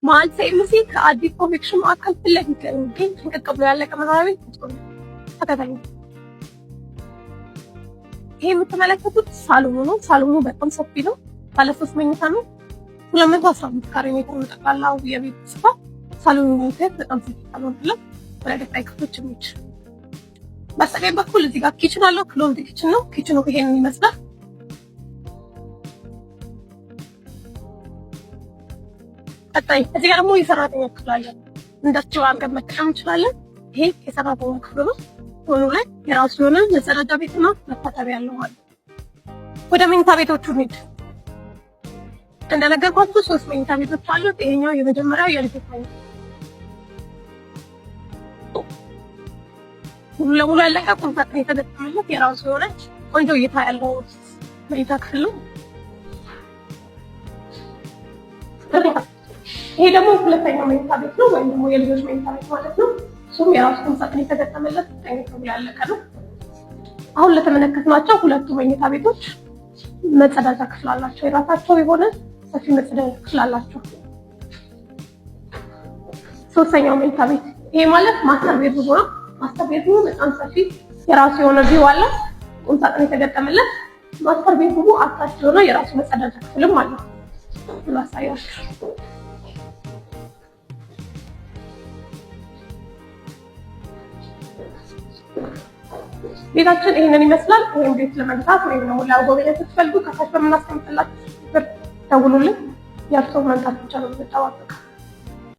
መሀል ሲኤምሲ ከአዲስ ኮንቬክሽን ማዕከል ፊት ለፊት ላይ የሚገኝ ጥንቅቅ ብሎ ያለቀ መኖሪያ ቤት ተከታተሉ። ይሄ የምትመለከቱት ሳሎኑ ነው። ሳሎኑ በጣም ሰፊ ነው። ባለ 3 መኝታ ነው። 215 ካሬ ሜትር ነው ጠቅላላው የቤቱ ስፋት። ሳሎኑ የምታዩት በጣም ሰፊ ሳሎን አለው። ወደ ቀጣይ ክፍሎች እንሂድ። በስተቀኝ በኩል እዚህ ጋር kitchen አለው። Closed kitchen ነው። Kitchen ኑ ይሄንን ይመስላል። ቀጣይ እዚህ ጋር ደግሞ የሰራተኛ ክፍል አለ። እንዳቸው አድርገን መጠቀም እንችላለን። ይሄ የሰራተኛ ክፍል ነው። ሆኖ ላይ የራሱ የሆነ መጸዳጃ ቤትና መታጠቢያ ያለው ማለት። ወደ መኝታ ቤቶቹ እንሂድ። እንደነገርኳችሁ 3 መኝታ ቤቶች አሉት። ይሄኛው የመጀመሪያው የልጆች መኝታ ሙሉ ለሙሉ ያለቀ ቁም ሳጥን የተገጠመለት የራሱ የሆነ ቆንጆ እይታ ያለው መኝታ ክፍል ነው። ይሄ ደግሞ ሁለተኛው መኝታ ቤት ነው፣ ወይም ደግሞ የልጆች መኝታ ቤት ማለት ነው። እሱም የራሱ ቁም ሳጥን የተገጠመለት ተኝቶ ያለቀ ነው። አሁን ለተመለከትናቸው ሁለቱ መኝታ ቤቶች መጸዳጃ ክፍል አላቸው። የራሳቸው የሆነ ሰፊ መጸዳጃ ክፍል አላቸው። ሶስተኛው መኝታ ቤት ይሄ ማለት master bedroom ነው። Master bedroom ኡ በጣም ሰፊ የራሱ የሆነ view አለ፣ ቁም ሳጥን የተገጠመለት። Master bedroom ኡ attach የሆነ የራሱ መጸዳጃ ክፍልም አለው። ላሳያችሁ። ቤታችን ይሄንን ይመስላል። ወይም ቤት ለመግዛት ወይም ደግሞ ለመጎብኘት ስትፈልጉ ከታች በምናስቀምጥላችሁ ብር ደውሉልን። የእርስዎ መምጣት ብቻ ነው የምንጠባበቀው።